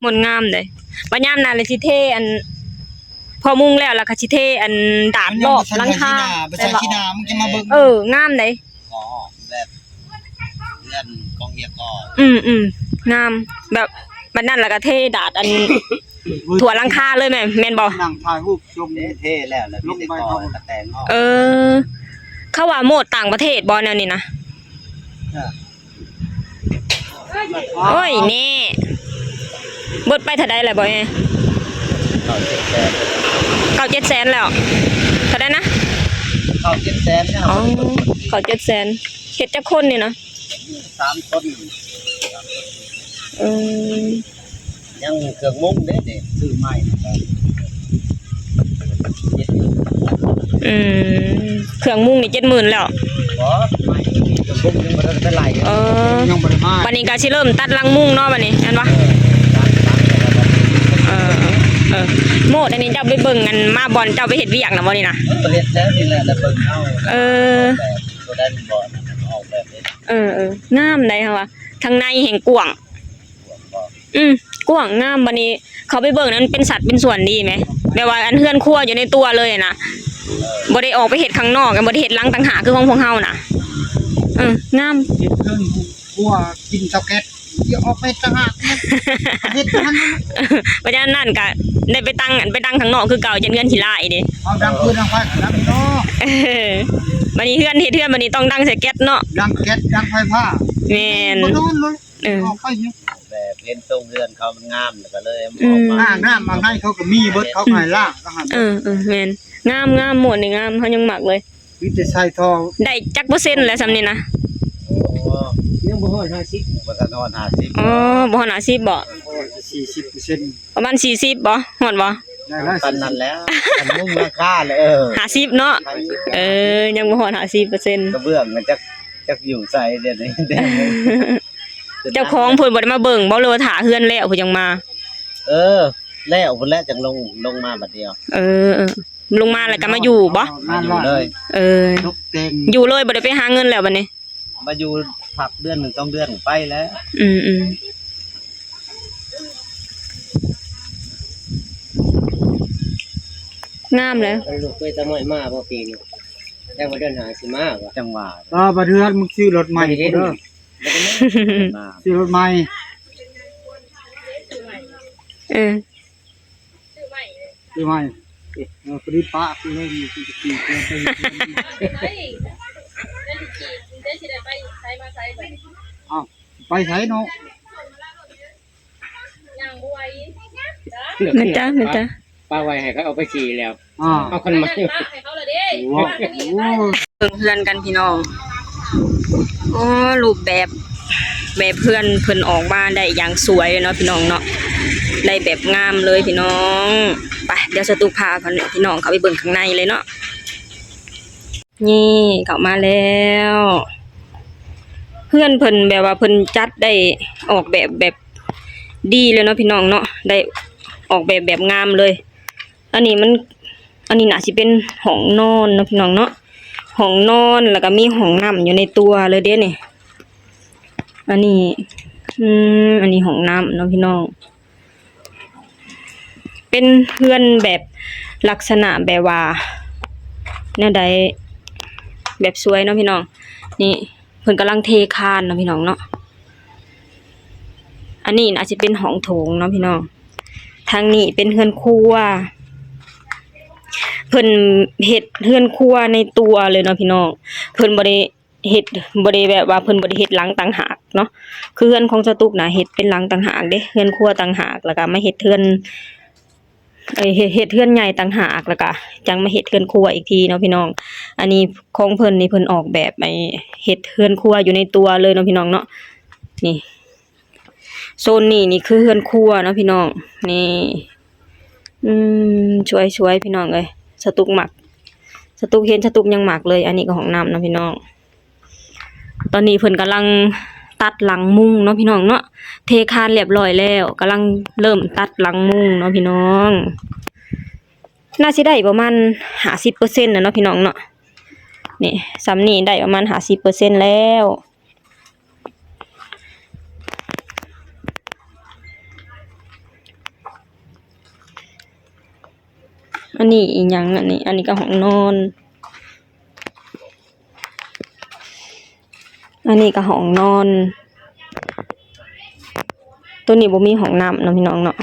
ມ່ວນງາມເດ້. ບັດຍາມນັ້ນລະຊິເທອັນ ພໍມຸງແລ້ວ ລະກະຊິເທອັນດາດລອບຫຼັງຄາ ໄປໃສ່ຂີ້ໜ້າ ໄປໃສ່ຂີ້ໜ້າ ມຶງຈະມາເບິ່ງ. ເອີ ງາມເດ້. ອໍ ແບບເຮືອນກອງເຮຍກໍ ອືມໆ ງາມ ແບບ ບັດນັ້ນລະກະເທດາດອັນ ທົ່ວຫຼັງຄາເລີຍແມ່ນ ແມ່ນບໍ່? ນັ່ງຖ່າຍຮູບຊົມ ເທແລ້ວ ແລ້ວມີແຕ່ກໍແຕ່ງອອກ. ເອີ ເຂົາວ່າໂມດຕ່າງປະເທດບໍ່ແນວນີ້ນະ? ໂອ້ຍ ແນ່ ເບິດໄປເທົ່າໃດແລ້ວບໍ່ແອ? ເກົ້າເຈັດແສນແລ້ວ. ເທົ່າໃດນະ? ເກົ້າເຈັດແສນແລ້ວ. ອໍ ເກົ້າເຈັດແສນ. ເຮັດຈັກຄົນນີ້ນະ? ສາມຄົນ. ເອີ ຍັງເຄື່ອງມຸງເດ້ ນີ້ຊື້ໃໝ່ນະ ເຈັດໝື່ນ. ອືມ ເຄື່ອງມຸງນີ້ເຈັດໝື່ນແລ້ວ. ບໍ່ ໃໝ່ ເຄື່ອງມຸງຍັງບໍ່ທັນໄດ້ໄລ່. ເອີ ຍັງບໍ່ໄດ້ມາ. ບັດນີ້ກະຊິເລີ່ມຕັດຫຼັງມຸງເນາະ ບັດນີ້ແມ່ນບໍ່? ເອີ ເອີ ເອີ ໂມດອັນນີ້ເຈົ້າໄປເບິ່ງອັນມາບ່ອນເຈົ້າໄປເຮັດວຽກນະບໍ່ນີ້ນະ? ເອີ ເຮັດແລ້ວນີ້ແຫຼະ ແລ້ວເບິ່ງເອົາ. ເອີ ແບບໂຕໃດມັນບໍ່ ອອກແບບນີ້. ເອີ ເອີ ງາມໃດເຮົາວ່າ ທາງໃນແຮ່ງກວ້າງ. ອືມ ກວ້າງງາມ. ບັດນີ້ເຂົ້າໄປເບິ່ງນັ້ນເປັນສັດເປັນສ່ວນດີແມ ແບບວ່າອັນເຮືອນຄົວຢູ່ໃນຕົວເລີຍນະ ບໍ່ໄດ້ອອກໄປເຮັດຂ້າງນອກ ບໍ່ໄດ້ເຮັດຫຼັງຕ່າງຫາກຄືຂອງພວກເຮົານະ. ເອີ ງາມ ເຮັດເຮືອນຄົວກິນເຕົາແກັສ ຊິອອກໄປຕ່າງຫາກນະ ເຮັດຫັ້ນ. ເພາະສະນັ້ນກະໄດ້ໄປຕັ້ງ ໄປຕັ້ງຂ້າງນອກຄືເກົ່າ ຢ້ານເຮືອນຂີ້ລ້າຍເດ້. ເອົາດັງຟືນດັງໄຟກໍດັງເນາະ. ເອີ ບັດນີ້ເຮືອນ ເຮັດເຮືອນບັດນີ້ຕ້ອງດັງໃສ່ແກັສເນາະ ດັງແກັສດັງໄຟຟ້າ. ແມ່ນ ບໍ່ນອນເລີຍ. ເອີ ອອກໄປຢູ່ ແບບເຫັນໂຄງເຮືອນເຂົາມັນງາມ ແລ້ວກໍເລີຍ ອືມ ອອກມາ ອາບນ້ຳອາບໃນເຂົາກໍມີເບິດ ເຂົາກໍໃຫ້ລ້າງ. ເອີ ເອີ ແມ່ນ ງາມ ງາມ ມ່ວນນີ້ງາມ ເຮົາຍັງມັກເລີຍ. ມີແຕ່ໃສ່ທໍ່ ໄດ້ຈັກເປີເຊັນແລ້ວຊ່ຳນີ້ນະ? ໂອ້ ຍັງບໍ່ຮອດຫ້າສິບ ບໍ່ທັນຮອດຫ້າສິບ. ອໍ ບໍ່ຮອດຫ້າສິບບໍ? ສີ່ສິບເປີເຊັນ ປະມານສີ່ສິບບໍ? ຮອດບໍ? ໄດ້ ປານນັ້ນແຫຼະ ຄັນມຸງລາຄາແຫຼະ. ເອີ ຫ້າສິບເນາະ. ເອີ ຍັງບໍ່ຮອດຫ້າສິບເປີເຊັນ. ກະເບື້ອງນະ ຈັກ ຈັກຢູ່ໃສດຽວນີ້? ເຈົ້າຂອງເພິ່ນບໍ່ໄດ້ມາເບິ່ງບໍ ຫຼືວ່າຖ້າເຮືອນແລ້ວເພິ່ນຈັ່ງມາ? ເອີ ແລ້ວພຸ້ນແຫຼະຈັ່ງລົງ ລົງມາບັດດຽວ. ເອີ ເອີ ລົງມາແລ້ວກໍມາຢູ່ບໍ? ມາຢູ່ເລີຍ. ເອີ ຕົກແຕ່ງ ຢູ່ເລີຍ ບໍ່ໄດ້ໄປຫາເງິນແລ້ວບັດນີ້? ມາຢູ່ພັກເດືອນໜຶ່ງສອງເດືອນໄປແລ້ວ. ອືມໆ ງາມແລ້ວ. ເອີ ລູກເຄີຍຕາມອຍມາບໍ່ປີນີ້? ແຕ່ວ່າເດືອນໜ້າຊິມາວ່າ ຈັ່ງວ່າ ຕາບັດເຮືອນ ມຶງຊື້ລົດໃໝ່ເດີ ຊື້ລົດໃໝ່. ເອີ ຊື້ໃໝ່ ຊື້ໃໝ່. ເອີ ພໍດີປະເລີຍ ມີທີ່ຈະຂີ່ເຄື່ອງໄປເຮັດເຮືອນ. ເອົ້າ ໄປໃສເນາະ? ແມ່ນຈ້າ ແມ່ນຈ້າ. ປະໄວ້ໃຫ້ເຂົາເອົາໄປຂີ່ແລ້ວ. ອ່າ ເອົາຄັນໃໝ່ ເບິ່ງເຮືອນກັນພີ່ນ້ອງ. ໂອ້ ຮູບແບບ ແບບເຮືອນເພິ່ນອອກມາໄດ້ຢ່າງສວຍເລີຍເນາະພີ່ນ້ອງເນາະ ໄດ້ແບບງາມເລີຍພີ່ນ້ອງ. ໄປ ດຽວສະຕຸພາພີ່ນ້ອງເຂົ້າໄປເບິ່ງຂ້າງໃນເລີຍເນາະ. ນີ້ເຂົ້າມາແລ້ວ ເຮືອນເພິ່ນແບບວ່າເພິ່ນຈັດໄດ້ ອອກແບບ ແບບດີເລີຍເນາະພີ່ນ້ອງເນາະ ໄດ້ອອກແບບ ແບບງາມເລີຍ. ອັນນີ້ມັນ ອັນນີ້ໜ້າຊິເປັນຫ້ອງນອນເນາະພີ່ນ້ອງເນາະ ຫ້ອງນອນ ແລ້ວກໍມີຫ້ອງນ້ຳຢູ່ໃນຕົວເລີຍເດ້ນີ້. ອັນນີ້ ອືມ ອັນນີ້ຫ້ອງນ້ຳເນາະພີ່ນ້ອງ. ເປັນເຮືອນແບບລັກສະນະແບບວ່າແນວໃດ ແບບສວຍເນາະພີ່ນ້ອງ. ນີ້ເພິ່ນກຳລັງເທຄານເນາະພີ່ນ້ອງເນາະ. ອັນນີ້ໜ້າຊິເປັນຫ້ອງໂຖງເນາະພີ່ນ້ອງ. ທາງນີ້ເປັນເຮືອນຄົວ ເພິ່ນເຮັດເຮືອນຄົວໃນຕົວເລີຍເນາະພີ່ນ້ອງ. ເພິ່ນບໍ່ໄດ້ ເຮັດ ບໍ່ໄດ້ແບບວ່າເພິ່ນບໍ່ໄດ້ເຮັດຫຼັງຕ່າງຫາກເນາະ ຄືເຮືອນຂອງສະຕຸກນະ ເຮັດເປັນຫຼັງຕ່າງຫາກເດ້ ເຮືອນຄົວຕ່າງຫາກ ແລ້ວກະມາເຮັດເຮືອນ ເອີ ເຮັດ ເຮັດເຮືອນໃຫຍ່ຕ່າງຫາກ ແລ້ວກະຈັ່ງມາເຮັດເຮືອນຄົວອີກທີເນາະພີ່ນ້ອງ. ອັນນີ້ຂອງເພິ່ນນີ້ ເພິ່ນອອກແບບໄອ້ເຮັດເຮືອນຄົວຢູ່ໃນຕົວເລີຍເນາະພີ່ນ້ອງເນາະ. ນີ້ ໂຊນນີ້ນີ້ຄືເຮືອນຄົວເນາະພີ່ນ້ອງ. ນີ້ ອືມ ສວຍໆ ພີ່ນ້ອງເອີຍ ສະຕຸກມັກ ສະຕຸກເຫັນ ສະຕຸກຍັງມັກເລີຍ. ອັນນີ້ກໍຫ້ອງນ້ຳເນາະພີ່ນ້ອງ. ຕອນນີ້ເພິ່ນກຳລັງຕັດຫຼັງມຸງເນາະພີ່ນ້ອງເນາະ ເທຄານລຽບຮ້ອຍແລ້ວ ກຳລັງເລີ່ມຕັດຫຼັງມຸງເນາະພີ່ນ້ອງ. ໜ້າຊິໄດ້ປະມານຫ້າສິບເປີເຊັນແລ້ວເນາະພີ່ນ້ອງເນາະ. ນີ້ ສ່ຳນີ້ໄດ້ປະມານຫ້າສິບເປີເຊັນແລ້ວ. ອັນນີ້ອີ່ຫຍັງ ອັນນີ້ ອັນນີ້ກໍຫ້ອງນອນ ອັນນີ້ກໍຫ້ອງນອນ. ໂຕນີ້ບໍ່ມີຫ້ອງນ້ຳເນາະ ພີ່ນ້ອງເນາະ,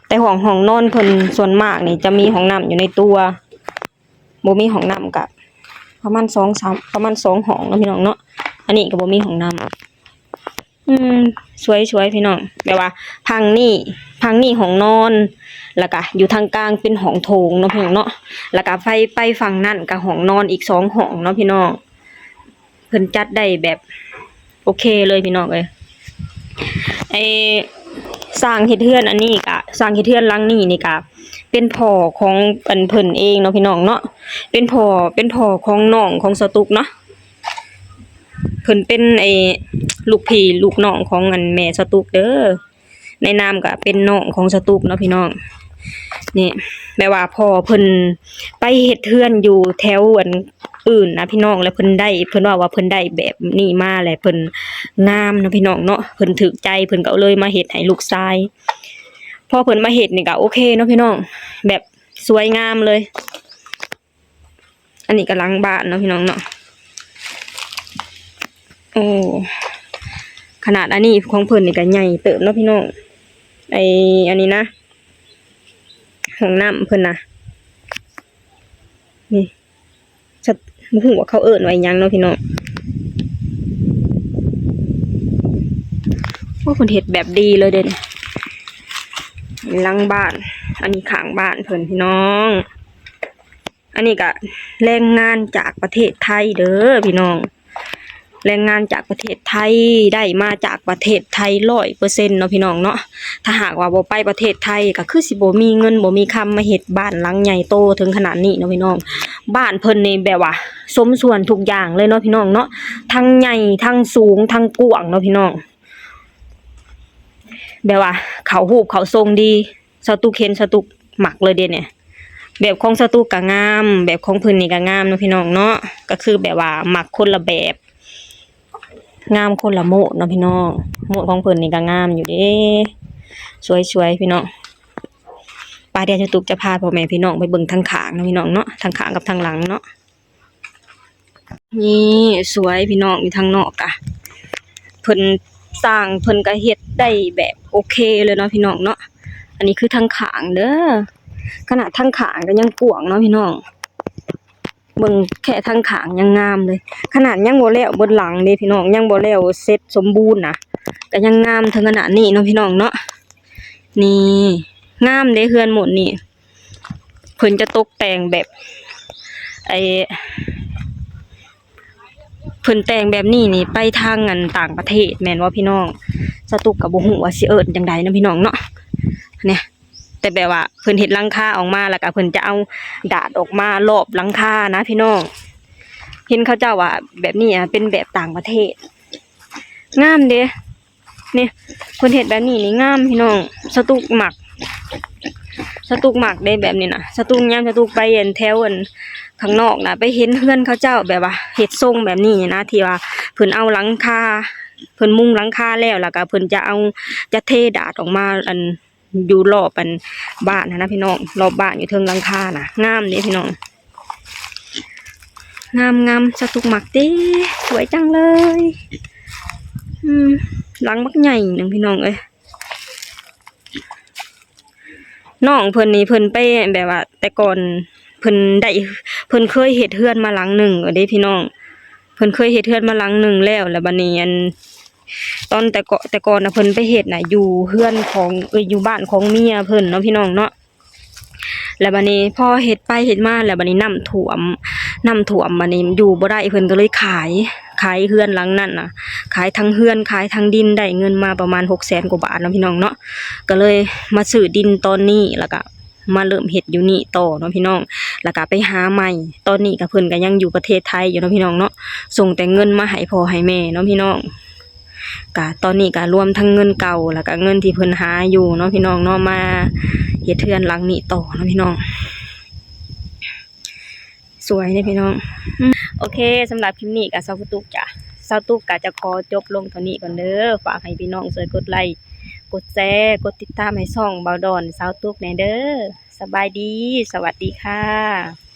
ແຕ່ຫ້ອງ ຫ້ອງນອນເພິ່ນສ່ວນມາກນີ້ຈະມີຫ້ອງນ້ຳຢູ່ໃນຕົວ. ບໍ່ມີຫ້ອງນ້ຳກະປະມານສອງສາມ ປະມານສອງຫ້ອງເນາະ ພີ່ນ້ອງເນາະ. ອັນນີ້ກໍບໍ່ມີຫ້ອງນ້ຳ. ອືມ ສວຍໆ ພີ່ນ້ອງ, ແບບວ່າພັງນີ້ ພັງນີ້ຫ້ອງນອນ ແລ້ວກະຢູ່ທາງກາງເປັນຫ້ອງໂຖງເນາະ ພີ່ນ້ອງເນາະ, ແລ້ວກະໄປ ໄປຝັ່ງນັ້ນກະຫ້ອງນອນອີກສອງຫ້ອງເນາະ ພີ່ນ້ອງ. ເພິ່ນຈັດໄດ້ແບບໂອເຄເລີຍ ພີ່ນ້ອງເອີຍ. ໄອ້ຊ່າງເຮັດເຮືອນອັນນີ້ກະ ຊ່າງເຮັດເຮືອນຫຼັງນີ້ນີ້ກະເປັນພໍ່ຂອງອັນເພິ່ນເອງເນາະ ພີ່ນ້ອງເນາະ, ເປັນພໍ່ ເປັນພໍ່ຂອງນ້ອງຂອງສາວຕຸກເນາະ. ເພິ່ນເປັນໄອ້ລູກພີ່ລູກນ້ອງຂອງອັນແມ່ສາວຕຸກເດີ. ໃນນາມກະເປັນນ້ອງຂອງສາວຕຸກເນາະ ພີ່ນ້ອງ. ນີ້ ແບບວ່າພໍ່ເພິ່ນໄປເຮັດເຮືອນຢູ່ແຖວອັນອື່ນນະ ພີ່ນ້ອງ, ແລ້ວເພິ່ນໄດ້ ເພິ່ນເວົ້າວ່າເພິ່ນໄດ້ແບບນີ້ມາ ແລ້ວເພິ່ນງາມເນາະ ພີ່ນ້ອງເນາະ, ເພິ່ນຖືກໃຈ ເພິ່ນກໍເລີຍມາເຮັດໃຫ້ລູກຊາຍ. ພໍເພິ່ນມາເຮັດນີ້ກໍໂອເຄເນາະ ພີ່ນ້ອງ, ແບບສວຍງາມເລີຍ. ອັນນີ້ກໍຫຼັງບ້ານເນາະ ພີ່ນ້ອງເນາະ. ໂອ້ ຂະໜາດອັນນີ້ຂອງເພິ່ນນີ້ກໍໃຫຍ່ເຕີບເນາະ ພີ່ນ້ອງ. ໄອ້ອັນນີ້ນະ ຫ້ອງນ້ຳເພິ່ນນະ ນີ້ ສະ ບໍ່ຮູ້ວ່າເຂົາເອີ້ນວ່າອີ່ຫຍັງເນາະ ພີ່ນ້ອງ. ໂອ້ ເພິ່ນເຮັດແບບດີເລີຍເດ້ ຫຼັງບ້ານ. ອັນນີ້ຂ້າງບ້ານເພິ່ນ ພີ່ນ້ອງ. ອັນນີ້ກະແຮງງານຈາກປະເທດໄທເດີພີ່ນ້ອງ, ແຮງງານຈາກປະເທດໄທ ໄດ້ມາຈາກປະເທດໄທຮ້ອຍເປີເຊັນເນາະ ພີ່ນ້ອງເນາະ. ຖ້າຫາກວ່າບໍ່ໄປປະເທດໄທ ກະຄືຊິບໍ່ມີເງິນບໍ່ມີຄຳມາເຮັດບ້ານຫຼັງໃຫຍ່ໂຕເຖິງຂະໜາດນີ້ເນາະ ພີ່ນ້ອງ. ບ້ານເພິ່ນນີ້ແບບວ່າສົມສ່ວນທຸກຢ່າງເລີຍເນາະ ພີ່ນ້ອງເນາະ, ທັງໃຫຍ່ ທັງສູງ ທັງກວ້າງເນາະ ພີ່ນ້ອງ. ແບບວ່າເຂົ້າຮູບເຂົ້າຊົງດີ. ສາວຕຸກເຫັນ ສາວຕຸກມັກເລີຍເດ້ນີ້. ແບບຂອງສາວຕຸກກະງາມ ແບບຂອງເພິ່ນນີ້ກະງາມເນາະ ພີ່ນ້ອງເນາະ, ກະຄືແບບວ່າມັກຄົນລະແບບ ງາມຄົນລະໂໝດເນາະ ພີ່ນ້ອງ. ໂໝດຂອງເພິ່ນນີ້ກະງາມຢູ່ເດ້ ສວຍໆ ພີ່ນ້ອງ. ໄປ ດຽວສາວຕຸກຈະພາພໍ່ແມ່ພີ່ນ້ອງໄປເບິ່ງທາງຂ້າງເນາະ ພີ່ນ້ອງເນາະ, ທາງຂ້າງກັບທາງຫຼັງເນາະ. ນີ້ສວຍພີ່ນ້ອງ, ຢູ່ທາງນອກກະເພິ່ນ ຊ່າງເພິ່ນກະເຮັດໄດ້ແບບໂອເຄເລີຍເນາະ ພີ່ນ້ອງເນາະ. ອັນນີ້ຄືທາງຂ້າງເດີ, ຂະໜາດທາງຂ້າງກະຍັງກວ້າງເນາະ ພີ່ນ້ອງ. ເບິ່ງແຄ່ທາງຂ້າງຍັງງາມເລີຍ, ຂະໜາດຍັງບໍ່ແລ້ວເບິດຫຼັງເດ້ ພີ່ນ້ອງ, ຍັງບໍ່ແລ້ວເສັດສົມບູນນະ ກະຍັງງາມເຖິງຂະໜາດນີ້ເນາະ ພີ່ນ້ອງເນາະ. ນີ້ງາມເດ້ ເຮືອນໝູ່ນີ້. ເພິ່ນຈະຕົກແຕ່ງແບບ ໄອ້ ເພິ່ນແຕ່ງແບບນີ້ນີ້ໄປທາງອັນຕ່າງປະເທດແມ່ນບໍ່ພີ່ນ້ອງ? ສາວຕຸກກໍບໍ່ຮູ້ວ່າຊິເອີ້ນຈັ່ງໃດເນາະ ພີ່ນ້ອງເນາະ. ນີ້ ແຕ່ແບບວ່າເພິ່ນເຮັດຫຼັງຄາອອກມາ ແລ້ວກໍເພິ່ນຈະເອົາດາດອອກມາລອບຫຼັງຄານະ ພີ່ນ້ອງ. ເຫັນເຂົາເຈົ້າວ່າແບບນີ້ອະ ເປັນແບບຕ່າງປະເທດ ງາມເດ້. ນີ້ ເພິ່ນເຮັດແບບນີ້ນີ້ງາມ ພີ່ນ້ອງ, ສາວຕຸກມັກ ສາວຕຸກມັກເດ້ແບບນີ້ນະ. ສາວຕຸກ ຍາມສາວຕຸກໄປອັນແຖວອັນຂ້າງນອກນະ ໄປເຫັນເຮືອນເຂົາເຈົ້າແບບວ່າເຮັດຊົງແບບນີ້ນະ ທີ່ວ່າເພິ່ນເອົາຫຼັງຄາ ເພິ່ນມຸງຫຼັງຄາແລ້ວ ແລ້ວກໍເພິ່ນຈະເອົາ ຈະເທດາດອອກມາ ອັນ ຢູ່ລອບອັນບ້ານຫັ້ນນະ ພີ່ນ້ອງ, ລອບບ້ານຢູ່ເທິງຫຼັງຄານະ ງາມເດ້ ພີ່ນ້ອງ. ງາມໆ ສາວຕຸກມັກເດ້ ສວຍຈັງເລີຍ. ອືມ ຫຼັງບັກໃຫຍ່ໜຶ່ງ ພີ່ນ້ອງເອີຍ. ນ້ອງເພິ່ນນີ້ເພິ່ນໄປແບບວ່າແຕ່ກ່ອນເພິ່ນໄດ້ ເພິ່ນເຄີຍເຮັດເຮືອນມາຫຼັງໜຶ່ງເດ້ ພີ່ນ້ອງ. ເພິ່ນເຄີຍເຮັດເຮືອນມາຫຼັງໜຶ່ງແລ້ວ ແລ້ວບັດນີ້ອັນ ຕອນແຕ່ເກາະ ແຕ່ກ່ອນນະ ເພິ່ນໄປເຮັດນະ ຢູ່ເຮືອນຂອງ ເອີຍ ຢູ່ບ້ານຂອງເມຍເພິ່ນເນາະ ພີ່ນ້ອງເນາະ. ແລ້ວບັດນີ້ພໍເຮັດໄປເຮັດມາ ແລ້ວບັດນີ້ນ້ຳຖ້ວມ ນ້ຳຖ້ວມ ບັດນີ້ຢູ່ບໍ່ໄດ້ ເພິ່ນກໍເລີຍຂາຍ ຂາຍເຮືອນຫຼັງນັ້ນນະ ຂາຍທັງເຮືອນ ຂາຍທັງດິນ ໄດ້ເງິນມາປະມານຫົກແສນກວ່າບາດເນາະ ພີ່ນ້ອງເນາະ. ກໍເລີຍມາຊື້ດິນຕອນນີ້ ແລ້ວກໍມາເລີ່ມເຮັດຢູ່ນີ້ຕໍ່ເນາະ ພີ່ນ້ອງ, ແລ້ວກໍໄປຫາໃໝ່. ຕອນນີ້ກໍເພິ່ນກໍຍັງຢູ່ປະເທດໄທຢູ່ເນາະ ພີ່ນ້ອງເນາະ, ສົ່ງແຕ່ເງິນມາໃຫ້ພໍ່ໃຫ້ແມ່ເນາະ ພີ່ນ້ອງ. ກະຕອນນີ້ກະລວມທັງເງິນເກົ່າ ແລ້ວກະເງິນທີ່ເພິ່ນຫາຢູ່ເນາະ ພີ່ນ້ອງເນາະ, ມາເຮັດເຮືອນຫຼັງນີ້ຕໍ່ເນາະ ພີ່ນ້ອງ. ສວຍເດ້ ພີ່ນ້ອງ. ອືມ ໂອເຄ ສຳລັບຄລິບນີ້ກະ ສາວຕຸກກະ ສາວຕຸກກະຈະຂໍຈົບລົງເທົ່ານີ້ກ່ອນເດີ. ຝາກໃຫ້ພີ່ນ້ອງຊ່ວຍກົດໄລ ກົດແຊ ກົດຕິດຕາມໃຫ້ຊ່ອງບ່າວດອນ ສາວຕຸກແດ່ເດີ. ສະບາຍດີ ສະຫວັດດີຄ່ະ.